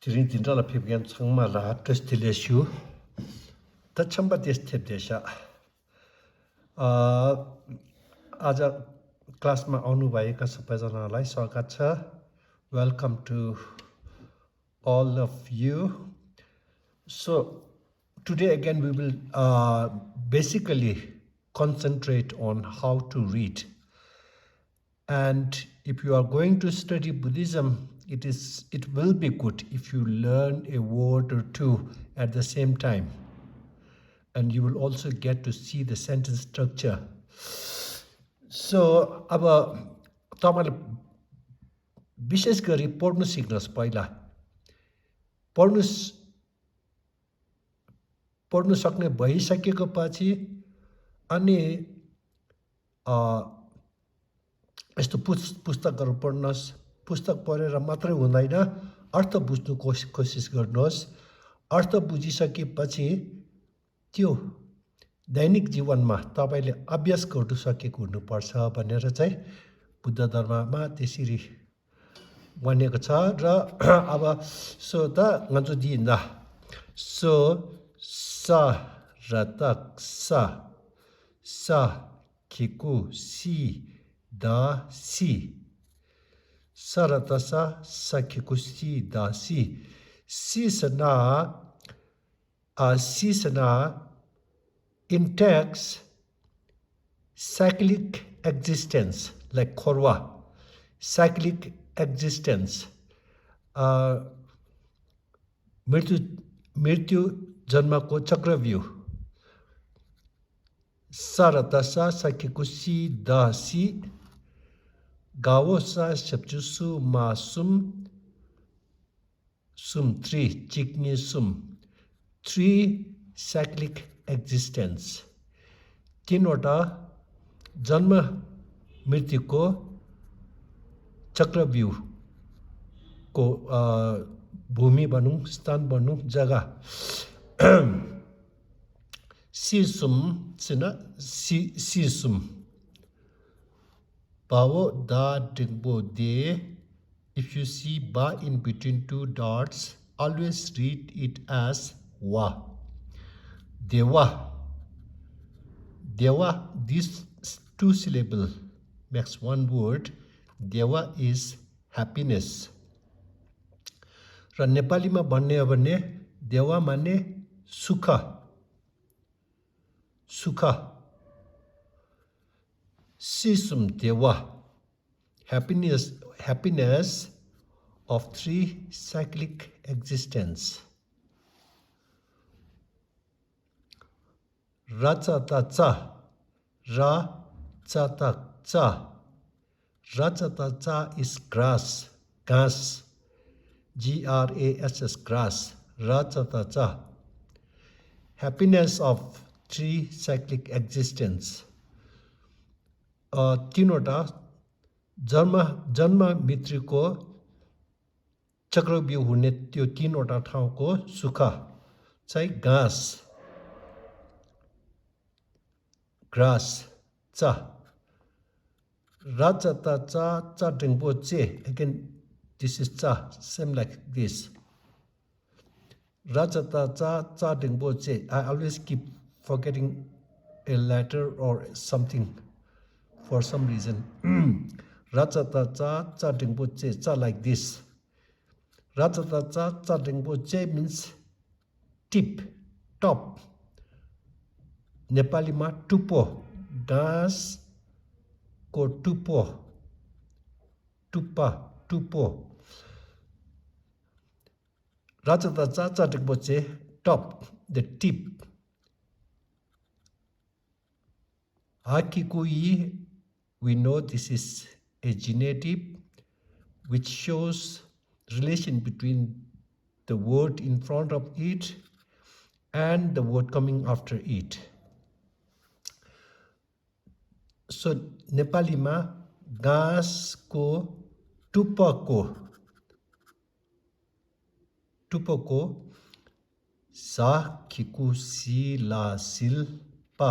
Tiring tindala pipgan changma la testileshu. Ta chamba testep desha. Aja class ma aunu bhayeka sabaijanalai स्वागत छ. Welcome to all of you. So today again we will basically concentrate on how to read. And if you are going to study Buddhism, it will be good if you learn a word or two at the same time. And you will also get to see the sentence structure. So, अब तपाईले विशेष गरी पढ्नु सिक्नुहोस् पहिला. पढ्नु सक्ने भइसकेको पछि अनि यस्तो पुस्तकहरू पढ्नुहोस्. पुस्तक पढेर मात्रै हुँदैन, अर्थ बुझ्नु कोसिस गर्नुहोस्. अर्थ बुझिसकेपछि त्यो दैनिक जीवनमा तपाईले अभ्यास गर्नु सकेको हुनुपर्छ भनेर चाहिँ बुद्ध धर्ममा त्यसरी भनिएको छ. र अब सो त ngaju dinda so sa ratak sa kiku si da si saratasa sakiku si da si sisana in text cyclic existence, like korwa, cyclic existence, मृत्यु जन्मको चक्रव्यूह. सारतसा sakikusi dasi gawosa sepjusu masum sum 3 chikni sum 3 cyclic existence. तीनवटा जन्म मृत्युको चक्रव्यूह को भूमि भनौं, स्थान भनौं, जग्गा. Sisum Bawo da dingbo de. If you see ba in between two dots, always read it as wa. Dewa, these two syllable makes one word. Dewa is happiness. र नेपालीमा भन्ने हो भने देवा माने सुख. Sisum dewa, happiness of 3 cyclic existence. Rachatacha is grass. Grass, grass. Rachatacha, happiness of 3 cyclic existence. तीनवटा जन्म मृत्युको चक्रव्यूह हुने त्यो तीनवटा ठाउँको सुख चाहिँ grass cha. Rachata cha dengbo che. Again, this is cha, same like this. Rachata cha dengbo che. I always keep forgetting a letter or something for some reason. Rachata cha dengbo che, cha like this. Rachata cha dengbo che means tip, top. नेपालीमा टुप्पो, घाँसको टुप्पो. Rachatacha chatikboche, top, the tip. Hakikui, we know this is a genitive which shows relation between the word in front of it and the word coming after it. So नेपालीमा घाँसको टुप्पोको सा खिकु C ला silpa.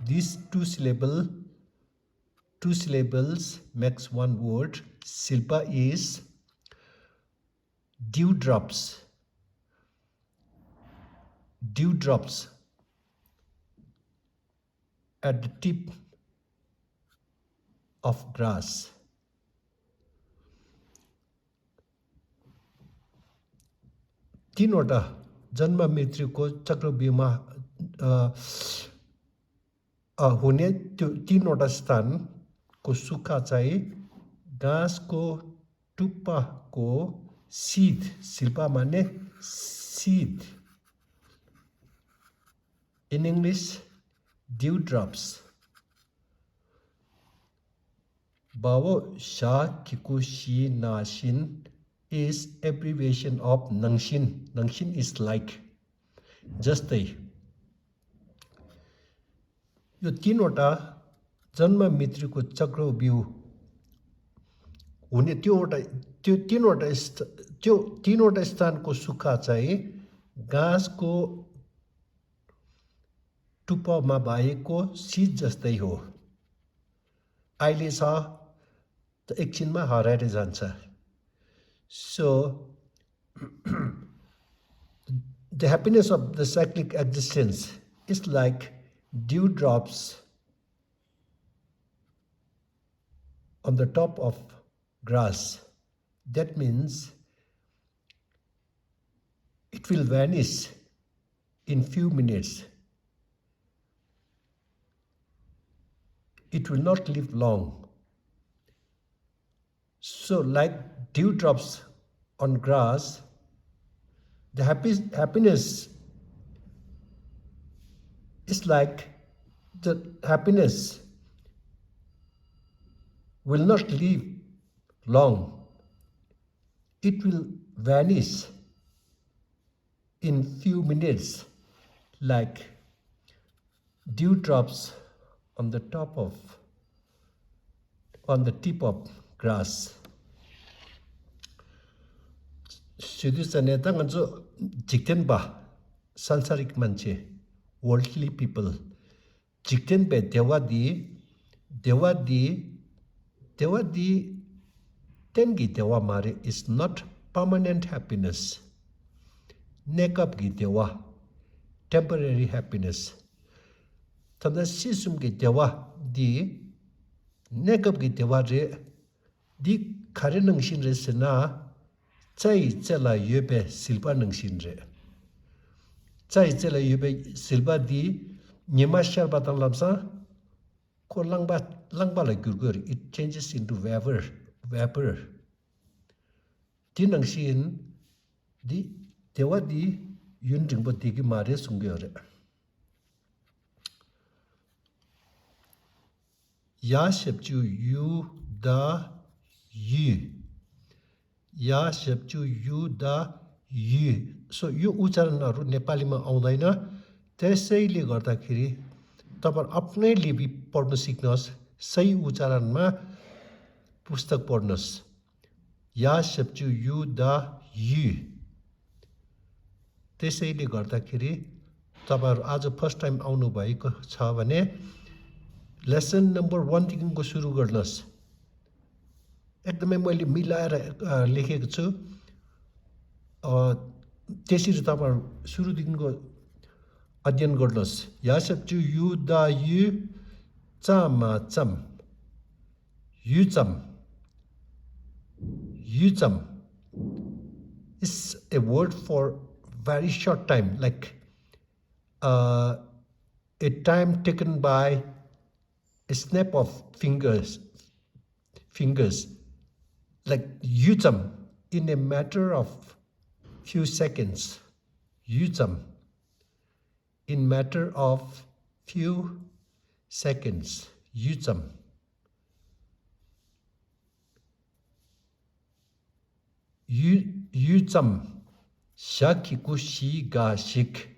These two syllables makes one word. Silpa is dewdrops at the tip of grass. तीनवटा जन्म मृत्युको चक्रव्यूहमा हुने त्यो तीनवटा स्थानको सुक्खा चाहिँ घाँसको टुप्पाको शीत, शिल्पा माने शीत, in English dewdrops. Bawo sha kikushi nashin is abbreviation of nangshin. Nangshin is like. जस्तै यो तीनवटा जन्म मृत्युको चक्रव्यूह हुने त्यो तीनवटा स्थानको सुक्खा चाहिँ घाँसको टुप्पामा भएको शीत जस्तै हो। अहिले छ त एकछिनमा हराएर जान्छ। So the happiness of the cyclic existence is like dewdrops on the top of grass. That means it will vanish in few minutes. It will not live long. So like dewdrops on grass, the happiness is like the happiness will not live long. It will vanish in few minutes like dewdrops on the tip of grass. Sudusane tanganzo jikten ba sansarik manche worldly people jikten be dewadi tengi dewa mare is not permanent happiness. Nekap gi dewa temporary happiness. Tanda sisum gi dewa di nekap gi dewa re di khare nangshin re sena chai chela yebe silpa nangshin re. Chai chela yebe silpa di nyema shar batang lamsa ko langba la gurgur, it changes into vapor. Di nangshin di dewa di yun ringpo digi mare sungyo re. Ya shepchu yu da yu. Ya shepchu yu da yu. So यो उच्चारणहरु नेपालीमा आउँदैन, त्यसैले गर्दाखेरि तपाईं आफ्नै लिपि पढ्न सिक्नुहोस्, सही उच्चारणमा पुस्तक पढ्नुहोस्। या शब्द यु दा यु। त्यसैले गर्दाखेरि तपाईहरु आज फर्स्ट टाइम आउनु भएको छ भने लेसन नम्बर 1 देखिको सुरु गर्नुहोस्। एकदमै मैले मिलाएर लेखेको छु। त्यसरी तपाईहरु सुरुदेखिको अध्ययन गर्नुहोस्। या शब्द यु दा यु चामा चम यु चम is a word for very short time, like a time taken by a snap of fingers, like yutam, in a matter of few seconds. Yutam, in matter of few seconds. Yutam. Yutam, shakiku ga shik.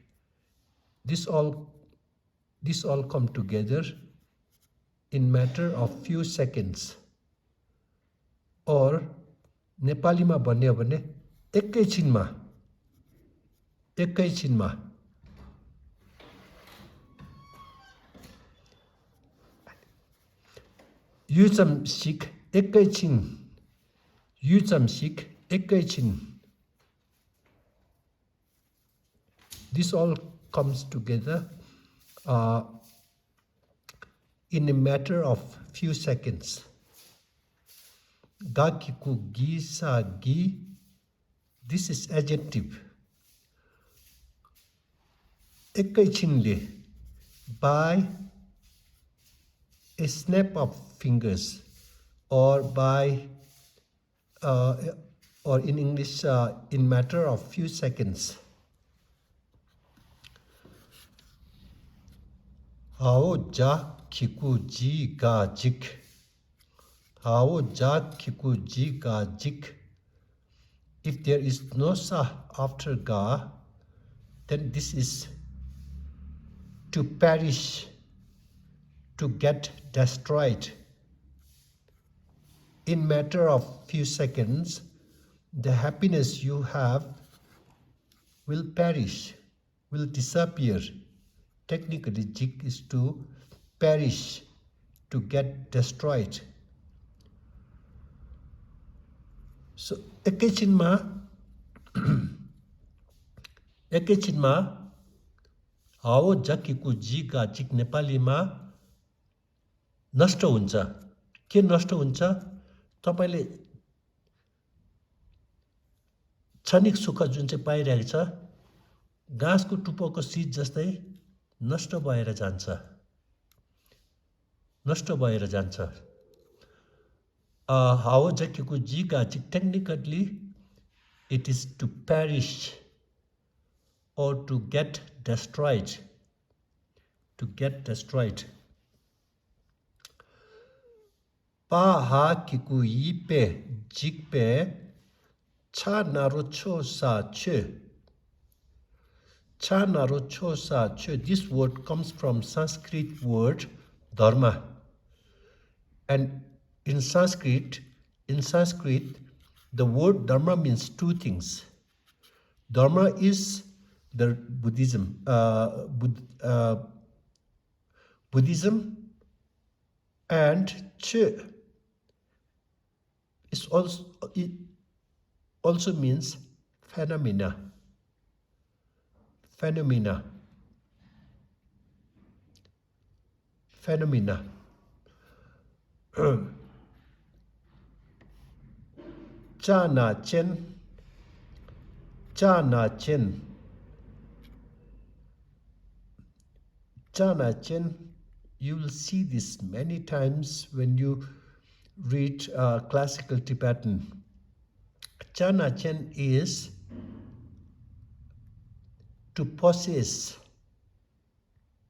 This all come together in matter of few seconds. Or Nepali ma भन्ने हो भने एकैछिनमा युचम सिक एकैछिन एकैछिन This all comes together in a matter of few seconds. Ga kiku gi sa gi. This is adjective. Ekaichinde, by a snap of fingers, or by or in English, in matter of few seconds. Hao ja kiku ji ga jik. Hao ja kiku ji ga jik. If there is no sa after ga, then this is to perish, to get destroyed. In matter of few seconds, the happiness you have will perish, will disappear. Technically, jik is to perish, to get destroyed. So, ekaichनमा हाओ जकीको जीका जिक नेपालीमा नष्ट हुन्छ। के नष्ट हुन्छ? तपाईले क्षणिक सुख जुन चाहिँ पाइरहेको छ, घाँसको टुप्पोको सिज जस्तै नष्ट भएर जान्छ। नष्ट भएर जान्छ। हाओ जकीको जीका जिक, technically it is to perish or to get destroyed. To get destroyed. Pa ha kiku yi pe jik pe cha naro cho sa che. Cha naro cho sa che. This word comes from Sanskrit word dharma. And in Sanskrit, the word dharma means two things. Dharma is the Buddhism, Buddhism, and che is also, it also means phenomena. Phenomena. Phenomena. Cha na chen. Cha na chen. Cha na chen. You will see this many times when you read classical Tibetan. Cha na chen is to possess,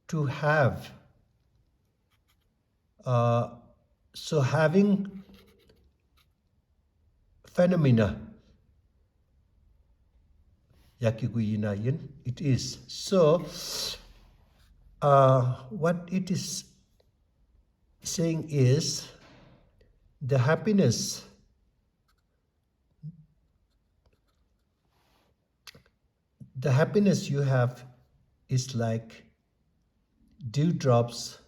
to have. So having phenomena, yakiguyinayin, it is. So what it is saying is the happiness you have is like dewdrops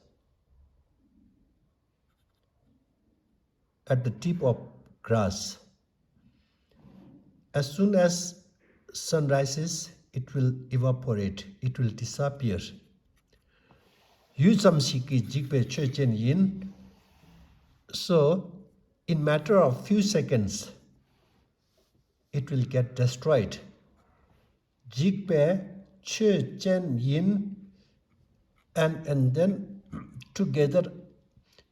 at the tip of grass. As soon as sun rises, it will evaporate, it will disappear. So, in matter of few seconds, it will get destroyed. Jigpe che chen yin, and then together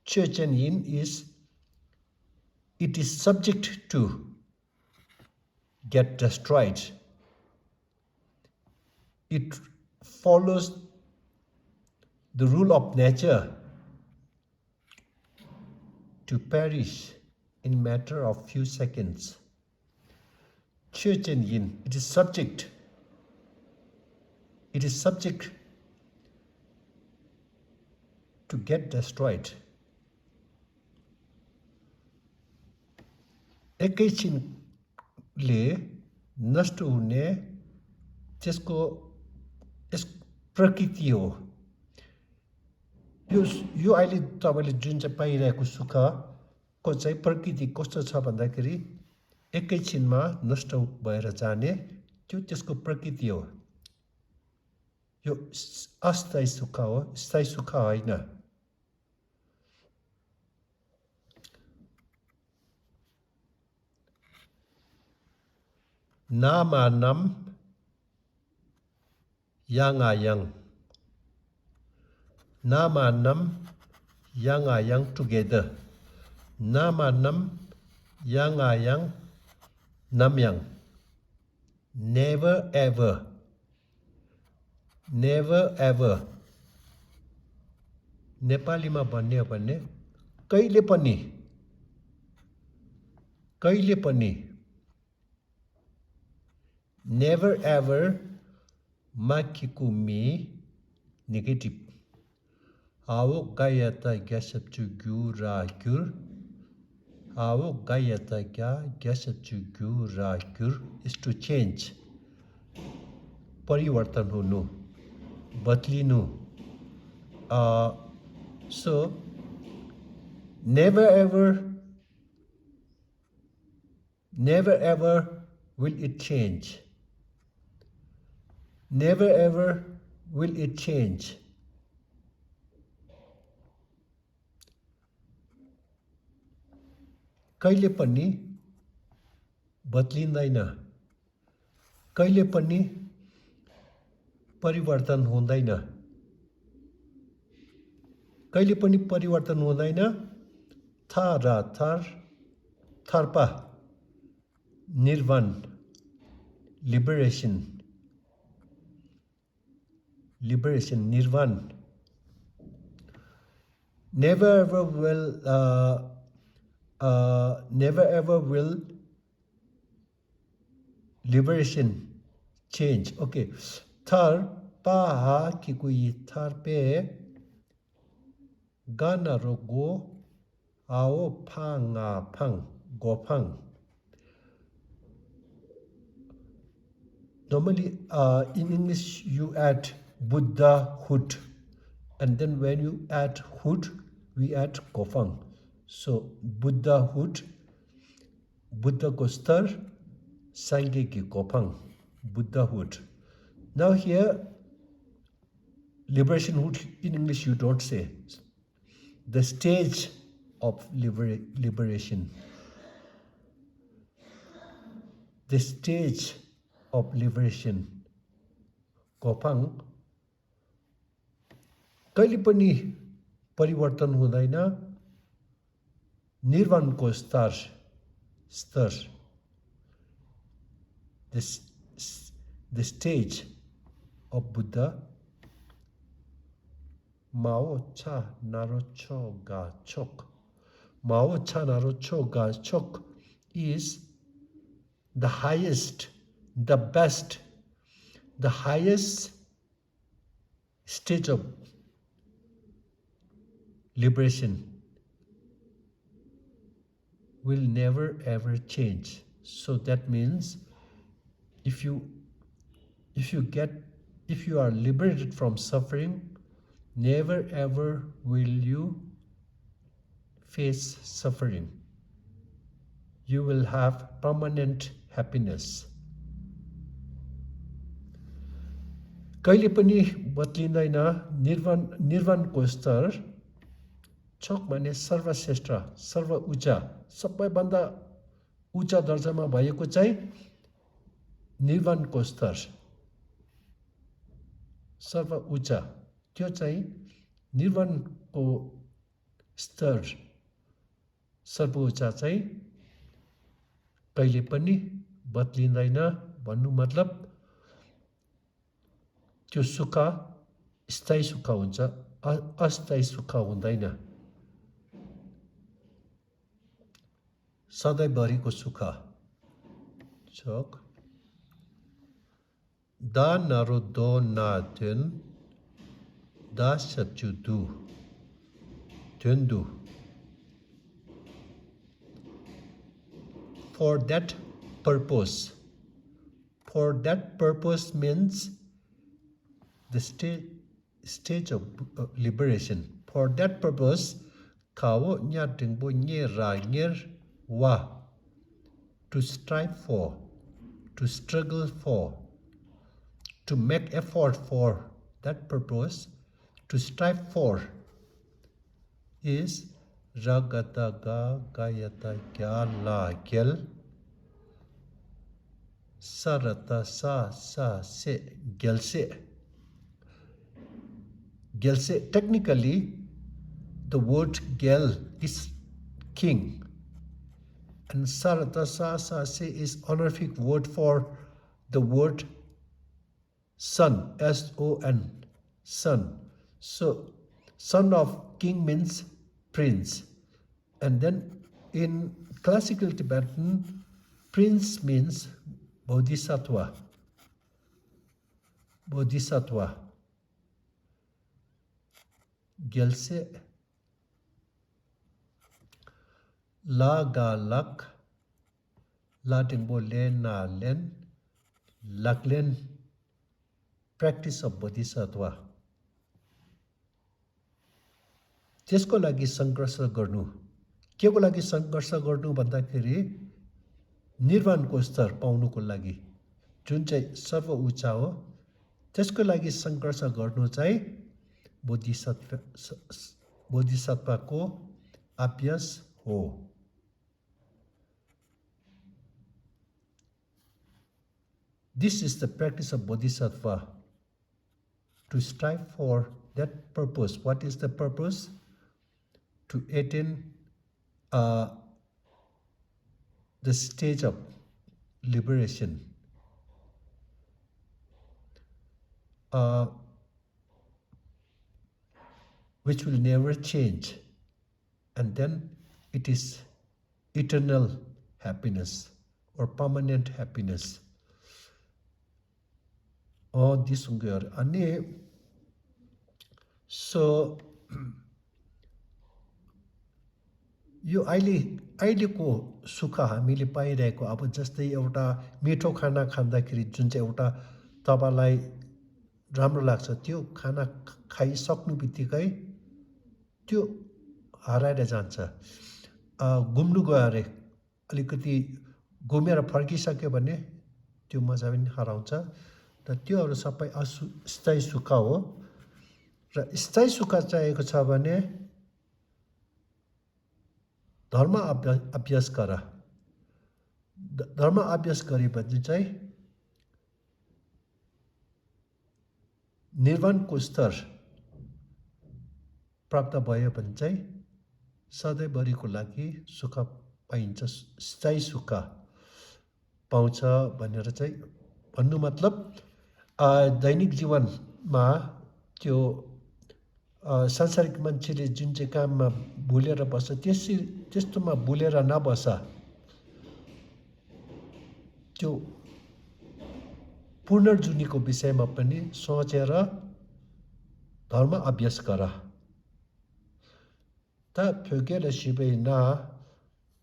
che chen yin is, it is subject to get destroyed. It follows the rule of nature to perish in matter of few seconds. Che chen yin, it is subject. It is subject to get destroyed. एकैछिनले नष्ट हुने त्यसको प्रकृति हो। यो अहिले तपाईले जुन चाहिँ पाइरहेको सुखको चाहिँ प्रकृति कस्तो छ भन्दाखेरि एकैछिनमा नष्ट भएर जाने त्यो त्यसको प्रकृति हो। यो अस्थायी सुख हो, स्थायी सुख होइन। नामानम yang-ayang. Namanam yang-ayang together. Namanam yang-ayang namyang. Never ever. Never ever. नेपालीमा भन्ने हो भने कहिले पनि, कहिले पनि। Never ever makikumi negative. Ao gayata gasapchu gura gur. Ao gayata gasapchu gura gur is to change. परिवर्तन हुनु, बदलिनु. So never ever will it change. Never ever will it change. कहिले पनि बदलिँदैन, कहिले पनि परिवर्तन हुँदैन, कहिले पनि परिवर्तन हुँदैन. थर्पा निर्वाण, liberation, निर्वाण. Never ever will liberation change. Okay. Thar pa ha kikui thar pe gana rogo ao panga pang go pang. Normally in English you add Buddhahood, and then when you add hood we add kofang. So Buddhahood, Buddha ko star, Sangye ki kofang, Buddhahood. Now here liberation hood in English you don't say. The stage of liberation. The stage of liberation. Kopang कहिले पनि परिवर्तन हुँदैन. निर्वाणको स्तर. The stage of Buddha. Mao cha naro cho ga chok. Mao cha naro cho ga chok is the highest, the best, the highest stage of liberation will never ever change. So that means if you are liberated from suffering, never ever will you face suffering. You will have permanent happiness. कहिले पनि बदलिँदैन. निर्वाणको स्तर. चोक माने सर्वश्रेष्ठ, सर्व उच्च, सबैभन्दा उच्च दर्जामा भएको चाहिँ निर्वाणको स्तर. सर्व उच्च त्यो चाहिँ निर्वाणको स्तर, सर्व उच्च चाहिँ कहिले पनि बदलिँदैन. भन्नु मतलब त्यो सुख स्थायी सुख हुन्छ, अस्थायी सुख हुँदैन. सधैँभरिको सुख. चोक da naro do na tun da sapchu du tundu. For that purpose. For that purpose means the stage of liberation. For that purpose, kawo nya tingbo nye ra nyer wa, to strive for, to struggle for, to make effort for, that purpose, to strive for, is ragata ga gayata kya la gel sarata sa se gelse. Gelse, technically, the word gel is king, and sarata sa se is honorific word for the word son, son, son. So, son of king means prince. And then in classical Tibetan, prince means Bodhisattva. Bodhisattva. Gelse la ga lak, la tingbo len na len, lak len, practice of Bodhisattva. त्यसको लागि सङ्घर्ष गर्नु, के को लागि सङ्घर्ष गर्नु भन्दाखेरि निर्वाणको स्तर पाउनुको लागि, जुन चाहिँ सर्व उच्च हो, त्यसको लागि सङ्घर्ष गर्नु चाहिँ बोधिसत्वको अभ्यास हो. This is the practice of Bodhisattva, to strive for that purpose. What is the purpose? To attain the stage of liberation. Which will never change, and then it is eternal happiness or permanent happiness. This अनि so यो अहिलेको सुख हामीले पाइरहेको, अब जस्तै एउटा मिठो खाना खाँदाखेरि जुन चाहिँ एउटा तपाईलाई राम्रो लाग्छ, त्यो खाना खाइसक्नु बित्तिकै त्यो हराएर जान्छ. घुम्नु गयो अरे, अलिकति घुमेर फर्किसक्यो भने त्यो मजा पनि हराउँछ. र त्योहरू सबै अस्थायी सुख हो. र स्थायी सुख चाहिएको छ भने धर्म अभ्यास गर. धर्म अभ्यास गरेपछि चाहिँ निर्वाणको स्तर प्राप्त भयो भने चाहिँ सधैँभरिको लागि सुख पाइन्छ, स्थायी सुख पाउँछ भनेर चाहिँ भन्नु मतलब दैनिक जीवनमा त्यो सांसारिक मान्छेले जुन चाहिँ काममा भुलेर बस्छ, त्यस्तोमा भुलेर नबस. त्यो पुनर्जुनीको विषयमा पनि सोचेर धर्म अभ्यास गर. त फ्योगेल शिबेना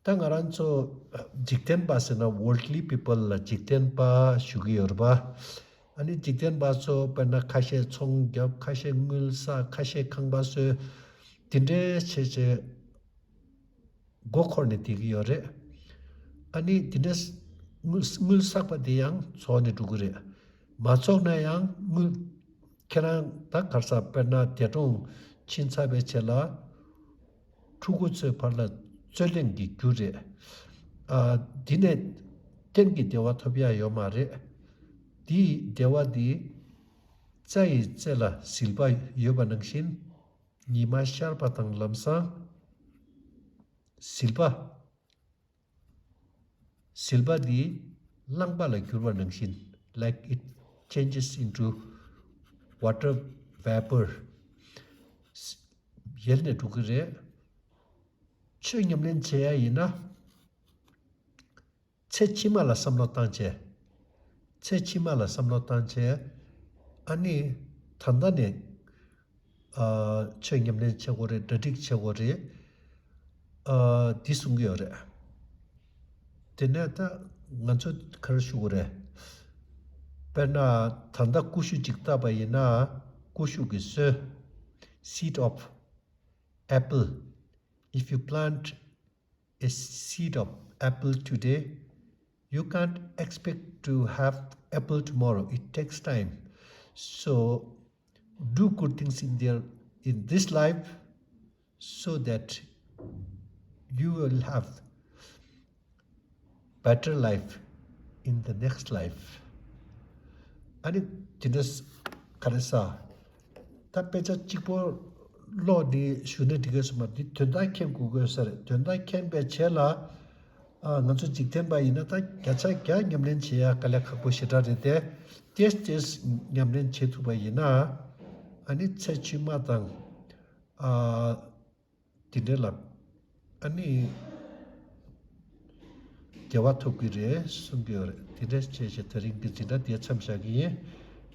तंगारांचो जिक्तेन बासेना worldly people जिक्तेन बा शुगियर बा अनि जिक्तेन बासो पना खाशे 총겹 खाशे ngulsa खाशे खंबासो tin데 체제 고코네 디기요레 अनि tin데 ngulsak ba diang सोने दुगुरे 마초나 양 물 केना ता खर्सा पना तेटों चिंसा बेचेला ठुकुचे परला चलेंगी गुरे दिने tengi dewa thobia yomare di dewa di chai chela silba yobanangshin nima sharpa tang lamsa silba di langba la gyurwanangshin, like it changes into water vapor. Yelne tukure chönyamlen cheya ina che chimala samlotanche ani thandane chönyamlen chegore dadik chegore disungyore teneta ngancho kharshugore pena thanda kushu jikta bayina kushu gis seed of apple. If you plant a seed of apple today, you can't expect to have apple tomorrow. It takes time. So do good things in this life so that you will have better life in the next life. 아니 진짜 가르사 답배자 찍고 로디 슈네 디게스마 디 된다 캠 구거서 된다 캠 배체라 먼저 직전 바이나다 같이 क्या 냠len 치야 칼라 갖고 시다데 테스트 냠len 체투 바이나 아니 체치마당 아 디델라 아니 개와토기레 숨겨레 디데스 체체 드링 기지다 디에 참샤기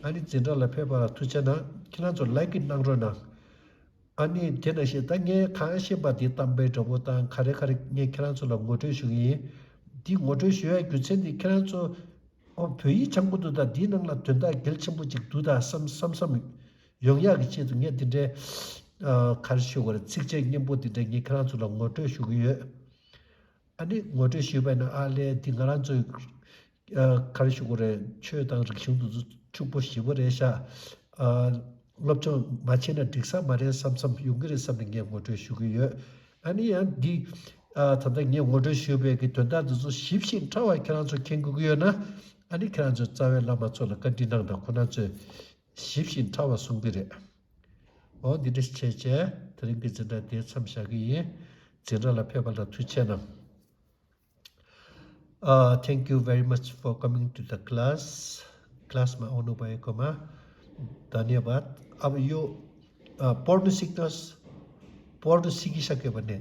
아니 진짜라 페바라 투잖아 키나조 라이크 나그러나 아니 제나시 땅에 카시바디 담베 저보다 카레카레 예 키나조라 모토슈기 디 모토슈에 규첸디 키나조 베이 장부도다 디능라 된다 결정부직 두다 섬섬섬 영약이 지등에 딘데 카르쇼거를 직접 님보디데 예 키나조라 모토슈기 아니 모토슈바나 알레 딩가란조 카르쇼거를 최당 릭싱도 축보시버레샤 럽죠 마치나 딕사 마레 삼삼 용거리 삼는 모토 슈기요 아니야 디 단단히 모토 슈베기 된다도 십신 타와 그런저 ken구고요나 아니 그런저 자벨라 맞춰라 컨티넌다 코나저 십신 타와 숭비레 디디스 체체 드링기즈다 디 참샤기 제랄라 페발라 투체나 thank you very much for coming to the class मा आउनु भएकोमा धन्यवाद अब यो पढ्नु सिकिसक्यो भने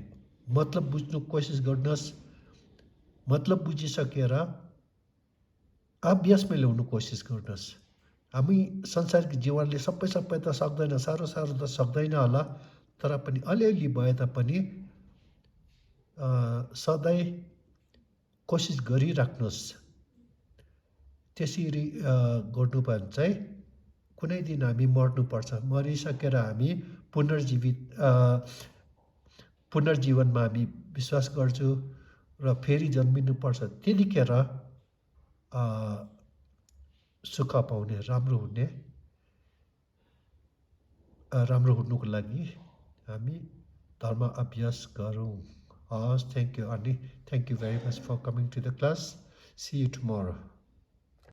मतलब बुझ्नु कोसिस गर्नुहोस् मतलब बुझिसकेर अभ्यासमा ल्याउनु कोसिस गर्नुहोस् हामी संसारको जीवनले सबै त सक्दैन सारो त सक्दैन होला तर पनि अलिअलि भए तापनि सधैँ कोसिस गरिराख्नुहोस् त्यसरी गर्नु भने चाहिँ कुनै दिन हामी मर्नुपर्छ मरिसकेर हामी पुनर्जीवनमा हामी विश्वास गर्छु र फेरि जन्मिनुपर्छ त्यतिखेर सुख पाउने राम्रो हुनुको लागि हामी धर्म अभ्यास गरौँ हस् थ्याङ्क यू अनि thank you very much for coming to the class see you tomorrow